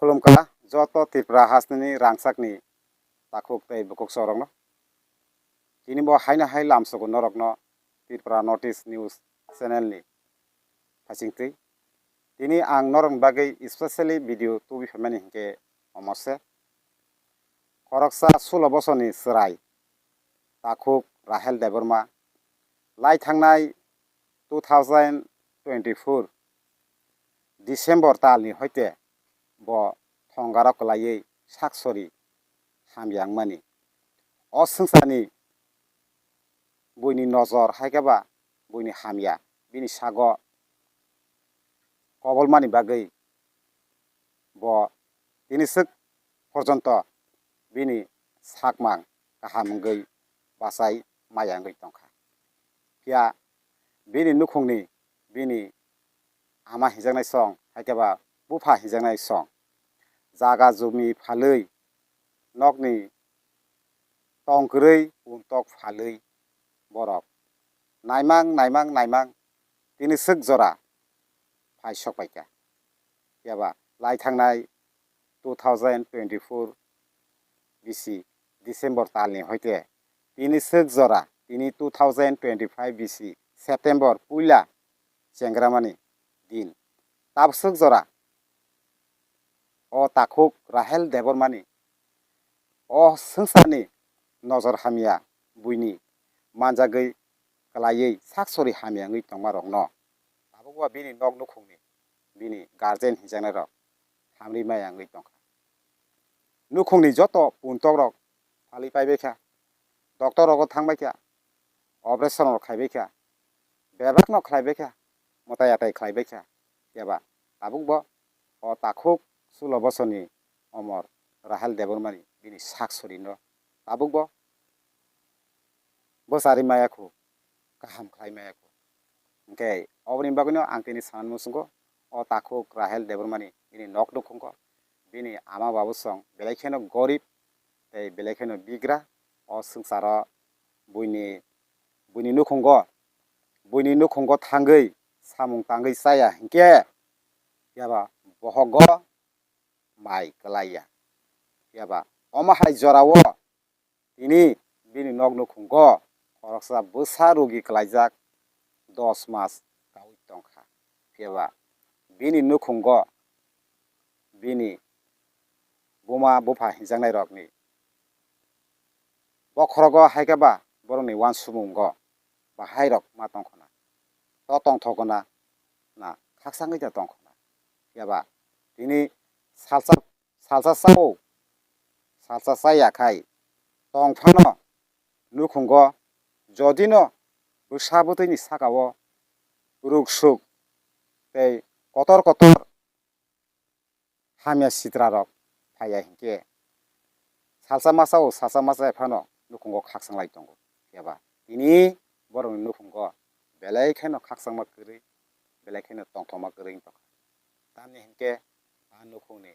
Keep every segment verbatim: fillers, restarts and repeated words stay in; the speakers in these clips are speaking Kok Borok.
Khulumkha joto Tripura hasteni rangchakni takhuk tei bukhuk sorokno. Tini bo haino hai lamsogo norokno Tripura North East News channel ni phaisingtwi. Tini ang norokni bagwi specially video tubi phaimani hinkhe omo se. Khoroksa sulo bosorni chwrai takhuk Rahel Debbarma lai thangnai two thousand twenty-four December talni hoite bo thongaro kwlaiwi saksori hamya wngmani. O swngcharni buini nojor hai khe ba buini hamya bini sago kobolmani bagwi bo tini swk porjonto bini sakmang kaham wngwi bachai maya wngwi tongkha. Phiya bini nukhungni bini ama hinjaknai song hai khe ba bupha hinjaknai song jaga jumi phalwi nokni tong kwrwi untok phalwi borok naimang naimang naimang tini swk jora phai sok paikha. Phiya ba lai thangnai two thousand twenty-four bisi December talni hoite tini swk jora tini two thousand twenty-five bisi September puila chengramani din. Tabswk jora o takhuk Rahel Debbarmani o swngcharni nojor hamya buini manjagwi kwlaiwi saksori hamya wngwi tongmarokno tabukbo bini nok nukhungni bini guardian hinjaknairok hamri maya wngwi tongkha. Nukhungni joto puntokrok phalwi paibaikha, doctor rogo thangbaikha, operation rok khaibaikha, bebakno khlaibaikha, mwtai atai khlaibaikha, phiya ba tabukbo o takhuk sulo bosorni omor Rahel Debbarmani bini sak sorino tabukbo bwcharwi maya khu, kaham khlai maya khu. Hinkhe oboni bagwino ang tini sanani muchungo o takhuk Rahel Debbarmani bini nok nukhungo bini ama babu song belai kheno gorib tei belai kheno bigra o swngcharo buini buini nukhungo buini nukhungo thangwi samung tangwi chaya hinkhe phiya ba bohogo mai kwlaiya. Phiya ba omo hai jorao tini bini nok nukhungo khoroksa bwsa rugi kwlaijak dos mas kaui tongkha. Phiya ba bini nukhungo bini buma bupha hinjaknairokni bokhorogo hai khe ba borokni uansumungo bahairok ma tongkhona, to tongthokgwna na khaksangwi ta tongkhona. Phiya ba tini salsa salsa chao, salsa chaya khai tong phano nukhungo jodino bwsa bwtwini sakao ruksuk tei kotor kotor hamya sitrarok phaiya hinkhe salsa masa o salsa masa phano nukhungo khakchang lai tongo. Phiya ba tini borokni nukhungo belai kheno khakchangma kwrwi, belai kheno tongthokma kwrwi wng tongkha. Tamni hinkhe a nukhungni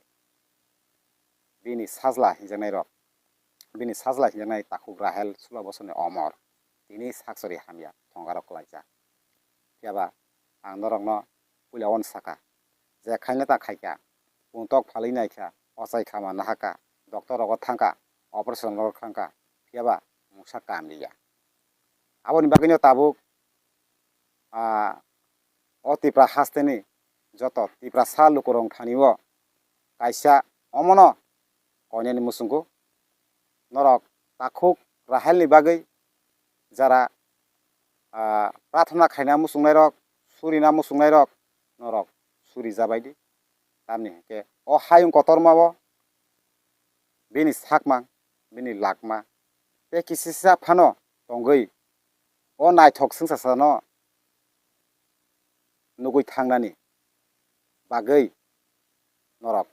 bini sajla hinjaknairok, bini sajla hinjaknai takhuk Rahel sulo bosorni omor tini saksori hamya thongarok kwlaijak. Phiya ba ang norokno puila ono sakha, je khaina ta khaikha, puntok phalwi naikha, ochai khama nahakha, doctor rogo thangkha, operation rogo thangkha, phiya ba mungsa kamliya. Aboni bagwino tabuk, ah, o Tipra hasteni joto Tiprasa lukurok thani o kaisa omono koinani muchungo norok takhuk Rahelni bagwi jara, ah, prathana khaina muchungnairok, surina muchungnairok norok suri jabaidi. Tamni hinkhe o hayung kotormao bini sakmang, bini lakma tei kisisa phano tongwi o naithok swngchasano nugwi thangnani bagwi norok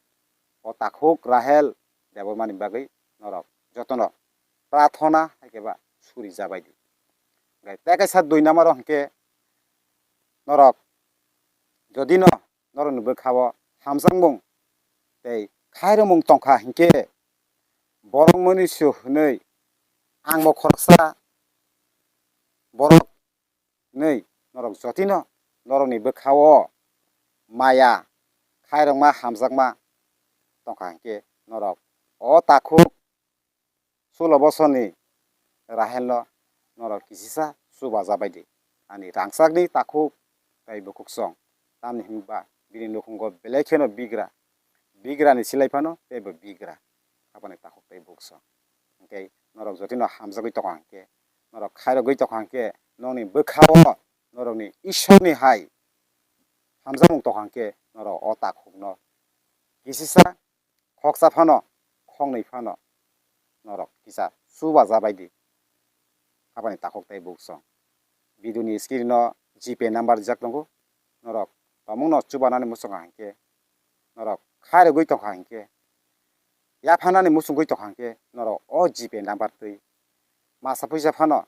o takhuk Rahel Debbarmani bagwi norok jotono prathona hai khe ba suri jabaidi. Hwnkhe tei kaisa dui number o hwnkhe norok jodino norokni bwkhao hamjakmung tei khairokmung tongkha hinkhe borok mwnwi su hwnwi angbo khoroksa borok hwnwi norok jotino norokni bwkhao maya khairokma hamjakma tongkha hinkhe norok o takhuk sulo bosorni Rahelno norok kisisa chubaja baidi. Ani rangchakni takhuk tei bukhuksong. Tamni hinba bini nukhungo belai kheno bigra. Bigrani silai phano teibo bigra. Aboni takhuk tei bukhuksong. Hinkhe norok jotino hamjagwi tongkha hinkhe, norok khairogwi tongkha hinkhe, nokni bwkhao norokni Ishorni hai hamjakmung tongkha hinkhe, norok o takhukno kisisa khoksa phano, khoknwi phano norok kisa chubaja baidi. Aboni takhuk tei bukhuksong. Video ni screen o GPay number rijak tongo. Norok tomungno chubanani muchungkha hinkhe, norok khairogwi tongkha hinkhe, yaphanani muchungwi tongkha hinkhe, norok o GPay number twi masa phuisa phano,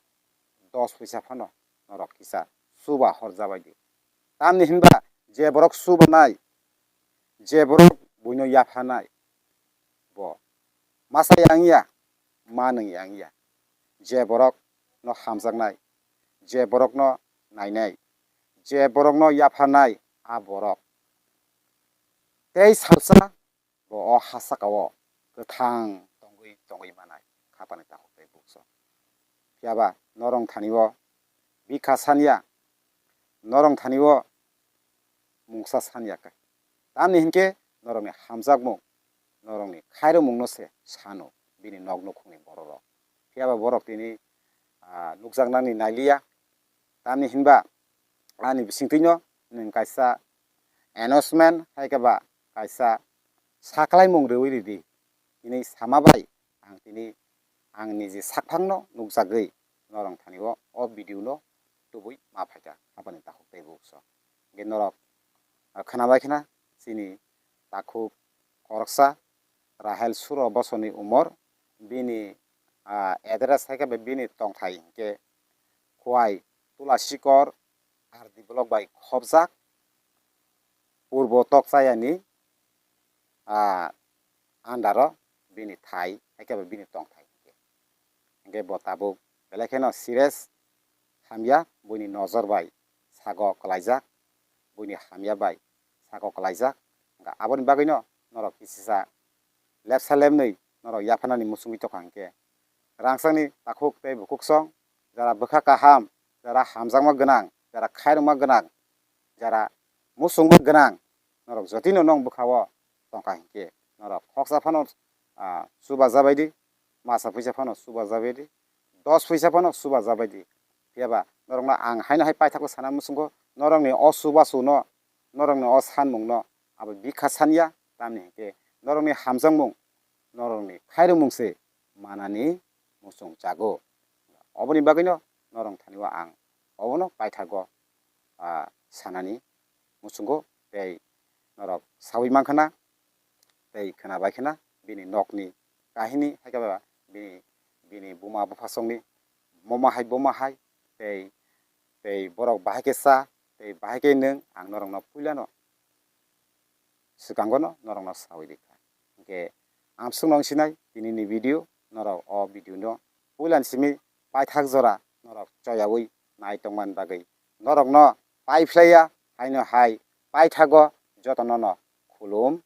dos phuisa phano norok kisa chuba horja baidi. Tamni hinba je borok chubanai, je borok buino yaphanai, bo masa yang ya, manwng yang ya. Je borokno hamjaknai, je borokno nainai, je borokno yaphanai, a borok tei salsa bo o ha sakao kwthang tongwi, tongwi manai, khapani takhuk tei bukhuksong. Phiyaba norok thani o bikha sanya, norok thani o mungsa sanya khe. Tamni hinkhe norokni hamjakmung, norokni khairokmungno se sano bini nok nukhungni bororok. Phiyaba borok tini, ah, nukjaknani nailiya. Tamni hinba ani bisingtwino nwng kaisa announcement hai khe ba kaisa saklaimung rwui ridi. Tini sama bai ang tini ang niji sakphangno nukjagwi norok thani o, o video no tubui ma phaikha, aboni takhuk tei bukhuksong. Hinkhe norok, ah, khwnabai khna chini takhuk khoroksa Rahel suro bosoni umor, bini, ah, address hai khe bini tongthai hinkhe Khowai Tulasikor R D block bai khopjak, Purbo Tokchayani, ah, under o bini thai, hai khe bini tongthai hinkhe. Hinkhe bo tabuk belai kheno serious hamya, buini nojor bai sago kwlaijak, buini hamya bai sago kwlaijak. Hinkhe aboni bagwino norok kisisa lepsa lepnwi norok yaphanani muchungwi tongkha hinkhe, rangchakni takhuk tei bukhuksong, jara bwkha kaham, jara hamjakma gwnang, jara khairokma gwnang, jara muchungma gwnang, norok jotino nwng bwkhao tongkha hinkhe, norok khoksa phano, ah, chubaja baidi, masa phuisa phano chubaja baidi, dos phuisa phano chubaja baidi. Phiyaba norokno ang haino hai paithakgo sana muchungo, norokni o chubachuno, norokni o sanmungno abo bikha sanya, tamni hinkhe norokni hamjakmung, norokni khairokmung se manani muchungjago. Oboni bagwino norok thani o ang obono paithago, ah, sanani muchungo tei norok saui mankha na tei khwnabai khna bini nokni kahini, hai khe ba bini, bini buma bupha songni buma hai, buma hai tei, tei borok bahai khe cha tei bahai khe nwng, ang norokno puilano swkango no norokno saui rikha. Hinkhe ang swkno wng sinai tini ni video, norok o video no puila ni simi paithak jora norok choyaui nai tongmani bagwi norokno pai phlaiya, haino hai paithago jotono no khulum